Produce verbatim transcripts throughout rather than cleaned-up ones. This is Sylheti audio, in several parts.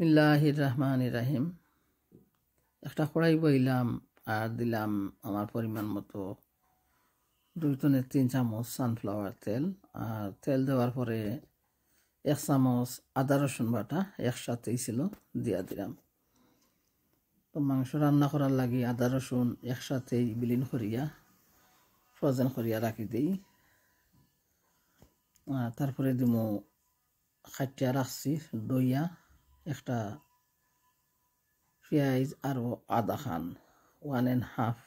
বিসমিল্লাহির রহমানির রহিম। একটা কড়াই বইলাম আর দিলাম আমার পরিমাণ মতো দুই তনে তিন চামচ সানফ্লাওয়ার তেল। আর তেল দেওয়ার পরে এক চামচ আদা রসুন বাটা একসাথেই ছিল, দিয়া দিলাম। তো মাংস রান্না করার লাগি আদা রসুন একসাথেই বিলীন করিয়া, ফ্রোজেন করিয়া রাখি দেই। আর তারপরে দিমু কাটিয়া রাখছি, ধইয়া একটা পিয়াইজ আরো আধা খান, ওয়ান অ্যান্ড হাফ।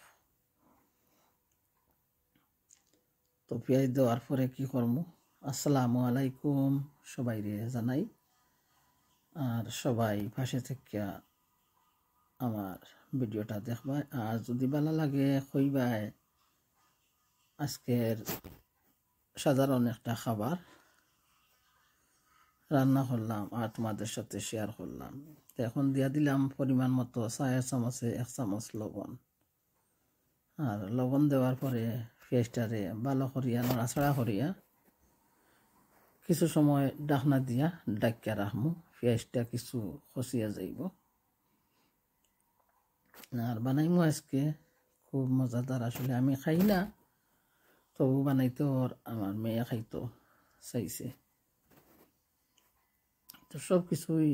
তো পিয়াইজ দেওয়ার পরে কি করমু? আসসালামু আলাইকুম, সবাইরে জানাই। আর সবাই পাশে থাকিয়া আমার ভিডিওটা দেখবা। আর যদি ভালা লাগে কইবায়। আজকের সাধারণ একটা খাবার রান্না করলাম আর তোমাদের সাথে শেয়ার করলাম। তো এখন দিয়া দিলাম পরিমাণ মতো চায়ের চামচে এক চামচ লবণ। আর লবণ দেওয়ার পরে পিয়াইজটারে ভালো করিয়া নাড়াচাড়া করিয়া কিছু সময় ঢাকনা দিয়া ঢাকিয়া রাখমু। পিয়াইজটা কিছু খসিয়া যাইব। আর বানাইমু আজকে খুব মজাদার। আসলে আমি খাই না, তবু বানাইতে ওর আমার মেয়ে খাইতো চাইছে। তো সব কিছুই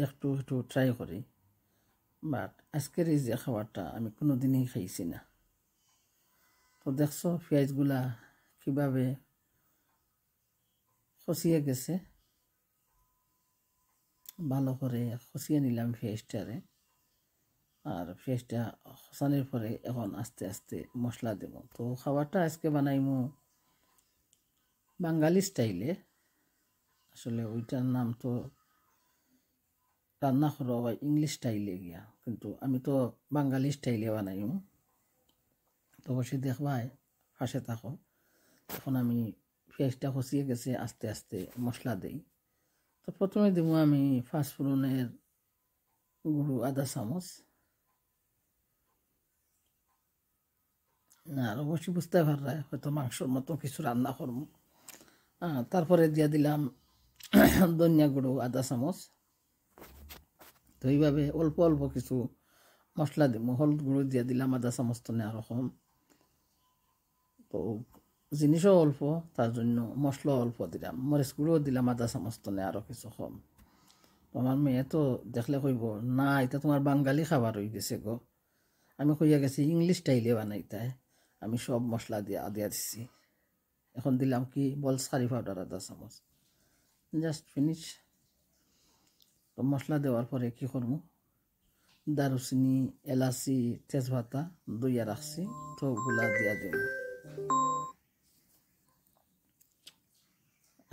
একটু একটু ট্রাই করি, বাট আজকের এই যে খাবারটা আমি কোনোদিনই খাইছি না। তো দেখছো পিয়াইজগুলা কিভাবে খসিয়ে গেছে, ভালো করে খসিয়ে নিলাম পিয়াইজটারে। আর পিয়াইজটা খসানির পরে এখন আস্তে আস্তে মশলা দেব। তো খাবারটা আজকে বানাইমু বাঙালি স্টাইলে। আসলে ওইটার নাম তো রান্না করা হয় ইংলিশ স্টাইলে গিয়া, কিন্তু আমি তো বাঙালি স্টাইলে বানাইমু। তো অবশ্যই দেখবায়, পাশে থাকো। এখন আমি পিয়াইজটা খসিয়ে গেছে, আস্তে আস্তে মশলা দেই। তো প্রথমে দেবো আমি পাঁচফোড়নের গুঁড়ো আধা চামচ। আর অবশ্যই বুঝতে পাররায় হয়তো মাংসর মতো কিছু রান্না করমু। আহ, তারপরে দিয়া দিলাম ধনিয়া গুঁড়ো আধা চামচ। তো এইভাবে অল্প অল্প কিছু মশলা দিমু। হলুদ গুঁড়ো দিয়া দিলাম আধা চামচ তনে আরো কম। তো জিনিসও অল্প, তার জন্য মশলাও অল্প দিলাম। মরিচ গুঁড়ো দিলাম আধা চামচ তনে আরো কিছু কম। তো আমার মেয়ে তো দেখলে কইব, "না, এটা তোমার বাঙালি খাবার হয়ে গেছে গো।" আমি কইয়া গেছি ইংলিশ স্টাইলে বানাইতায়, আমি সব মশলা দিয়া দিয়া দিছি। এখন দিলাম কি বলস কারি পাউডার আধা চামচ, জাস্ট ফিনিশ। তো মশলা দেওয়ার পরে কি করমু, দারুচিনি, এলাচি, তেজপাতা ধইয়া রাখছি, তো ওগুলা দিয়া দিমু।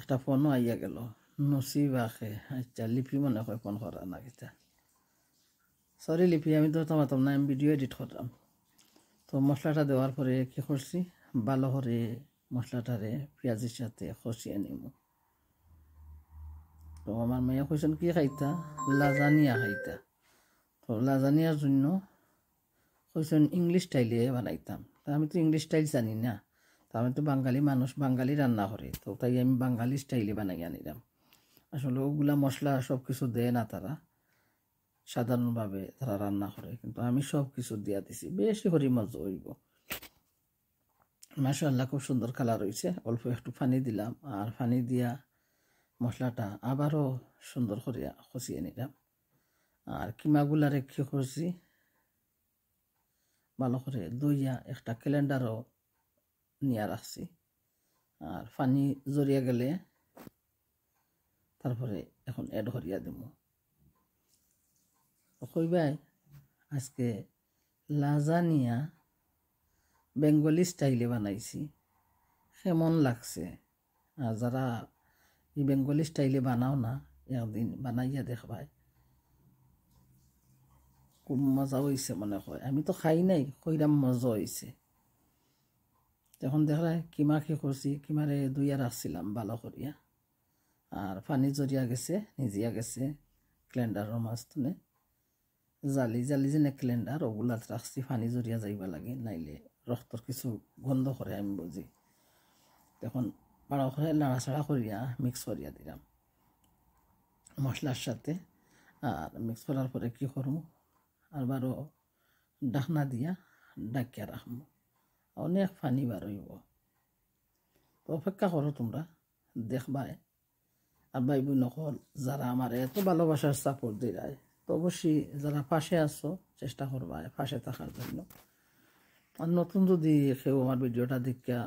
একটা ফোনও আইয়া গেল, নসিব আখে। আচ্ছা, লিপি মনে হয় ফোন করা না কিতা। সরি লিপি, আমি তো তোমার না, আমি ভিডিও এডিট করলাম। তো মশলাটা দেওয়ার পরে কি করছি, ভালো করে মশলাটারে পিয়াজের সাথে কষিয়ে নিমু। তো আমার মেয়ে কইছেন কি খাইতা, লাজানিয়া খাইতা। তো লাজানিয়ার জন্য কইছেন ইংলিশ স্টাইলে বানাইতাম। তা আমি তো ইংলিশ স্টাইল জানি না, তা আমি তো বাঙালি মানুষ, বাঙালি রান্না করে, তো তাই আমি বাঙালি স্টাইলে বানাইয়া নিলাম। আসলে ওগুলা মশলা সব কিছু দেয় না তারা, সাধারণভাবে তারা রান্না করে, কিন্তু আমি সব কিছু দিয়া দিছি, বেশি করি মজা হইব। মাশাআল্লাহ, খুব সুন্দর কালার হইছে। অল্প একটু পানি দিলাম, আর পানি দিয়া মশলাটা আবারও সুন্দর করিয়া কষিয়ে নিলাম। আর কিমাগুলারে কি করছি, ভালো করে ধইয়া একটা ক্যালেন্ডারও নিয়া রাখছি। আর পানি ঝরিয়া গেলে তারপরে এখন অ্যাড করিয়া দিমু। তো কইবায় আজকে লাজানিয়া বেঙ্গলি স্টাইলে বানাইছি, কেমন লাগছে? আর যারা এই বেঙ্গলি স্টাইলে বানাও না, একদিন বানাইয়া দেখবায়, খুব মজা হইছে মনে হয়। আমি তো খাই নাই, কইরাম মজা হইছে। এখন দেখরায় কিমা কি করছি, কিমারে ধইয়া রাখছিলাম ভালো করিয়া, আর পানি ঝরিয়া গেছে, নিজিয়া গেছে ক্যালেন্ডারর মাঝখানে। জালি জালি যেনে ক্যালেন্ডার, ওগুলাত রাখছি পানি ঝরিয়া যাইবা লাগে, নাইলে রক্তর কিছু গন্ধ করে আমি বুঝি। এখন ভালো করে নাড়াচাড়া করিয়া মিক্স করিয়া দিলাম মশলার সাথে। আর মিক্স করার পরে কি করমু, আরবারও ঢাকনা দিয়া ঢাকিয়া রাখমু। অনেক পানি বার অইবো। তো অপেক্ষা করো তুমরা, দেখবায়। আর ভাই বইন অকল যারা আমারে এত ভালোবাসার সাপোর্ট দিরায়, তো অবশ্যই যারা পাশে আছো, চেষ্টা করবায় পাশে থাকার জন্য। আর নতুন যদি কেউ আমার ভিডিওটা দেখিয়া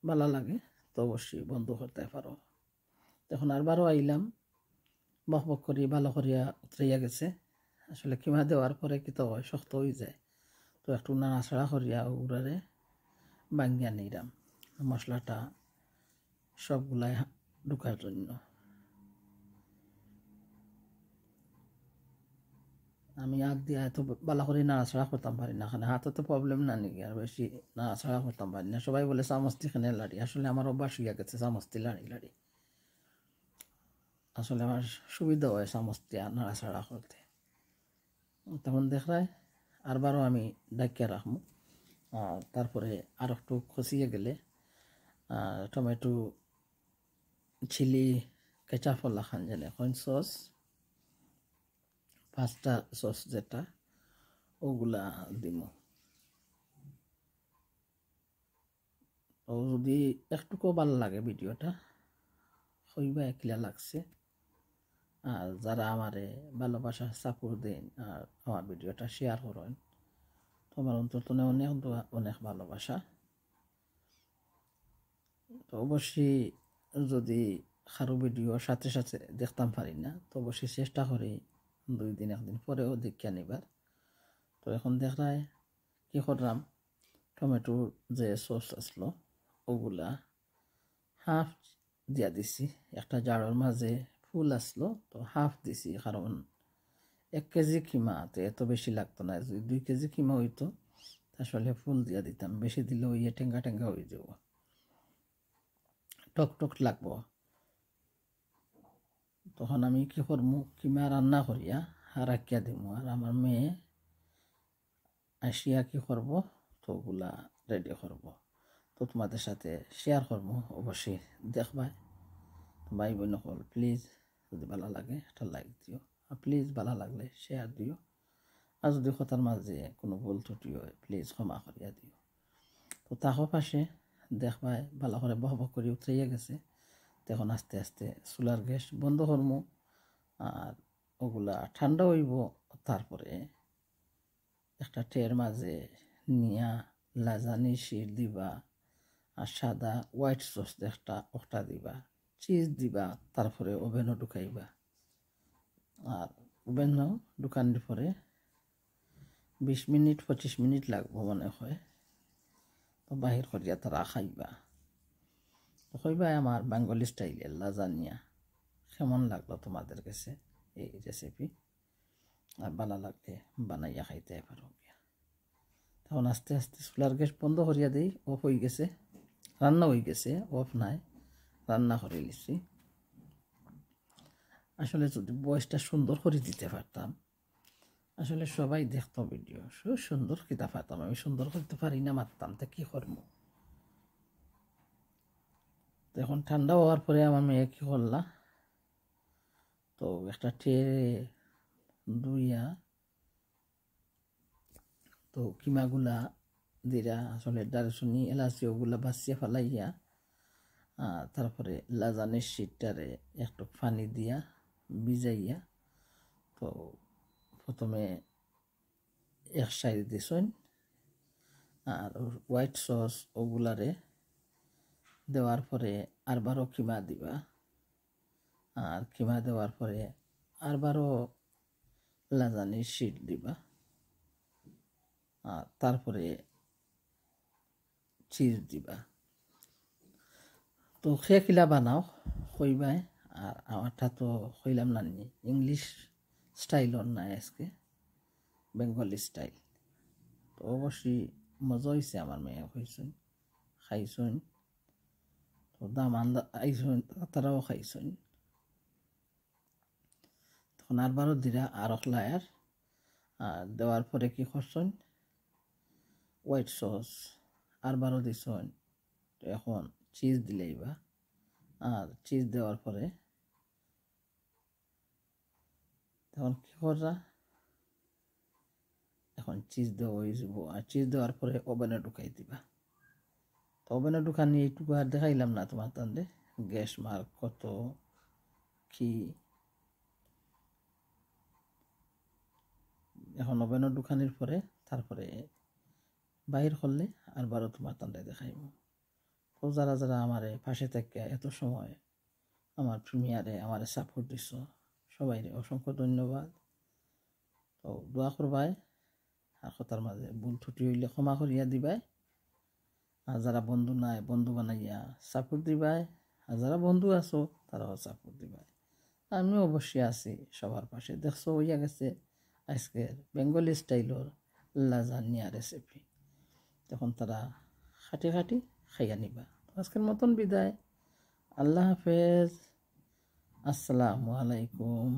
ভালা লাগে, তো অবশ্যই বন্ধ করতে পারো। এখন আরবারও আইলাম, বক বক করি ভালা করিয়া উতরাইয়া গেছে। আসলে কিমা দেওয়ার পরে কিতা অয়, শক্ত অইযায়, তো একটু নাড়াচাড়া করিয়া অগুরে ভাঙ্গিয়া নিরাম মশলাটা সবগুলায় ঢুকার জন্য। আমি আত দিয়া এত ভালা করি নাড়াচাড়া করতাম পারি না, কারণ হাতো তো প্রবলেম না নাকি, আর বেশি নাড়াচাড়া করতাম পারি না। সবাই বলে চামচ দি কেনে লাড়ি, আসলে আমার অভ্যাস অইয়া গেছে চামচ দি লাড়ি লাড়ি। আসলে আমার সুবিধা অয় চামচ দিয়া নাড়াচাড়া করতে। তখন দেখরায় আরবারও আমি ঢাকিয়া রাখমু। আর তারপরে আর একটু খসিয়া গেলে, আহ, টমেটো চিলি কেচাপ লাখান যেনে কইন সস, পাস্তা সস যেটা, অগুলা দিমু। তো যদি একটুকু ভালা লাগে ভিডিওটা, কইবায় কিলা লাগছে। আর যারা আমারে ভালোবাসা সাপোর্ট দেইন আর আমার ভিডিওটা শেয়ার করইন, তুমার অন্তর তনে অনেক দোয়া, অনেক ভালোবাসা। তো অবশ্যই যদি কারো ভিডিও সাথে সাথে দেখতাম পারি না, তো অবশ্যই চেষ্টা করি দুই দিন একদিন পরেও দেখিয়া নিবার। তো এখন দেখরায় কি করলাম, টমেটোর যে সস আসলো অগুলা হাফ দিয়া দিছি। একটা জারর মাঝে ফুল আসলো, তো হাফ দিছি, কারণ এক কেজি কিমা তো এত বেশি লাগতো না। যদি দুই কেজি কিমা অইতো, তা আসলে ফুল দিয়া দিতাম, বেশি দিলে অউ টেঙ্গা টেঙ্গা অইযাইবো, টক টক লাগবো। তখন আমি কি করমু, কিমা রান্না করিয়া রাখিয়া দিমু, আর আমার মেয়ে আসিয়া কি করবো, তো অগুলা রেডি করবো। তো তুমাদের সাথে শেয়ার করমু, অবশ্যই দেখবায়। তো ভাই বইন অকল, প্লিজ যদি ভালা লাগে একটা লাইক দিও, আর প্লিজ ভালা লাগলে শেয়ার দিও। আর যদি কথার মাঝে কুনু ভুল ত্রুটি অয়, প্লিজ ক্ষমা করিয়া দিও। তো থাকো পাশে, দেখবায় ভালা করি বক বক করি উতরাইয়া গেছে। তো এখন আস্তে আস্তে চুলার গ্যাস বন্ধ করমু, আর অগুলা ঠান্ডা অইবো, তারপরে একটা ট্রের মাঝে নিয়া লাজানি শিট দিবা, আর সাদা হোয়াইট সস একটা ওটা দিবা, চিজ দিবা, তারপরে ওভেনও ঢুকাইবা। আর ওভেনও ঢুকানোর পরে বিশ মিনিট, পঁচিশ মিনিট লাগবো মনে হয়, তো বাহির করিয়া তারা খাইবা। তো কইবায় আমার বেঙ্গলি স্টাইলের লাজানিয়া কেমন লাগলো তোমাদের কাছে এই রেসিপি। আর ভালা লাগলে বানাইয়া খাইতে পারো। তখন আস্তে আস্তে চুলার গ্যাস বন্ধ করিয়া দেই, অফ অইগেছে, রান্না অইগেছে, অফ নাই, রান্না করিলিছি। আসলে যদি ভয়েসটা সুন্দর করি দিতে পারতাম, আসলে সবাই দেখতো ভিডিও, সু-, সুন্দর কিতা পারতাম, আমি সুন্দর করি তো পারি না মাততাম, তে কি করমু? তো এখন ঠান্ডা অওয়ার পরে আমার মেয়ে কি করলা, তো একটা ট্রে ধুইয়া তো কিমাগুলা দিরা, আসলে দারুচিনি, এলাচি অগুলা বাছিয়া ফালাইয়া, আহ, তারপরে লাজানির শিটটারে একটু পানি দিয়া ভিজাইয়া, তো প্রথমে এক সাইড দিছইন, আর হোয়াইট সস অগুলারে দেওয়ার পরে আরবারও কিমা দিবা, আর কিমা দেওয়ার পরে আরবারও লাজানির শিট দিবা, আর তারপরে চিজ দিবা। তো কে কিলা বানাও কইবায়, আর আমারটা তো কইলাম না নি, ইংলিশ স্টাইলর না আজকে, বেঙ্গলি স্টাইল। তো অবশ্যই মজা অইছে, আমার মেয়ে কইছইন, খাইছইন, তো দামান আইছইন, তারাও খাইছইন। তখন আরবারও দিরা আরক লেয়ার, আর দেওয়ার পরে কি করছইন, হোয়াইট সস আরবারও দিছইন। তো এখন চিজ দিলাইবা, আর চিজ দেওয়ার পরে এখন কি কররা? এখন চিজ দেওয়া অই যাইবো, আর চিজ দেওয়ার পরে ওভেনে ঢুকাই দিবা। তো ওভেনে ঢুকানি এইটুকু আর দেখাইলাম না তুমার তানরে, গ্যাস মার্ক কত কি। এখন ওভেনে ঢুকানির পরে তারপরে বাইর করলে আর বারো তুমার তানরে দেখাইমু। তো যারা যারা আমারে পাশে থাকিয়া এত সময় আমার প্রিমিয়ারে আমারে সাপোর্ট দিছো, সবাইরে অসংখ্য ধন্যবাদ। তো দোয়া করবায়, আর কথার মাঝে ভুল ত্রুটি অইলে ক্ষমা করিয়া দিবায়। আর যারা বন্ধু নাই, বন্ধু বানাইয়া সাপোর্ট দিবায়, আর যারা বন্ধু আছো তারাও সাপোর্ট দিবায়। আমি অবশ্যই আছি সবার পাশে। দেখছো, অইয়া গেছে আজকের বেঙ্গলি স্টাইলর লাজানিয়া রেসিপি। তখন তারা খাটি খাটি খাইয়া নিবা। তো আজকের মতন বিদায়, আল্লাহ হাফেজ, আসসালামু আলাইকুম।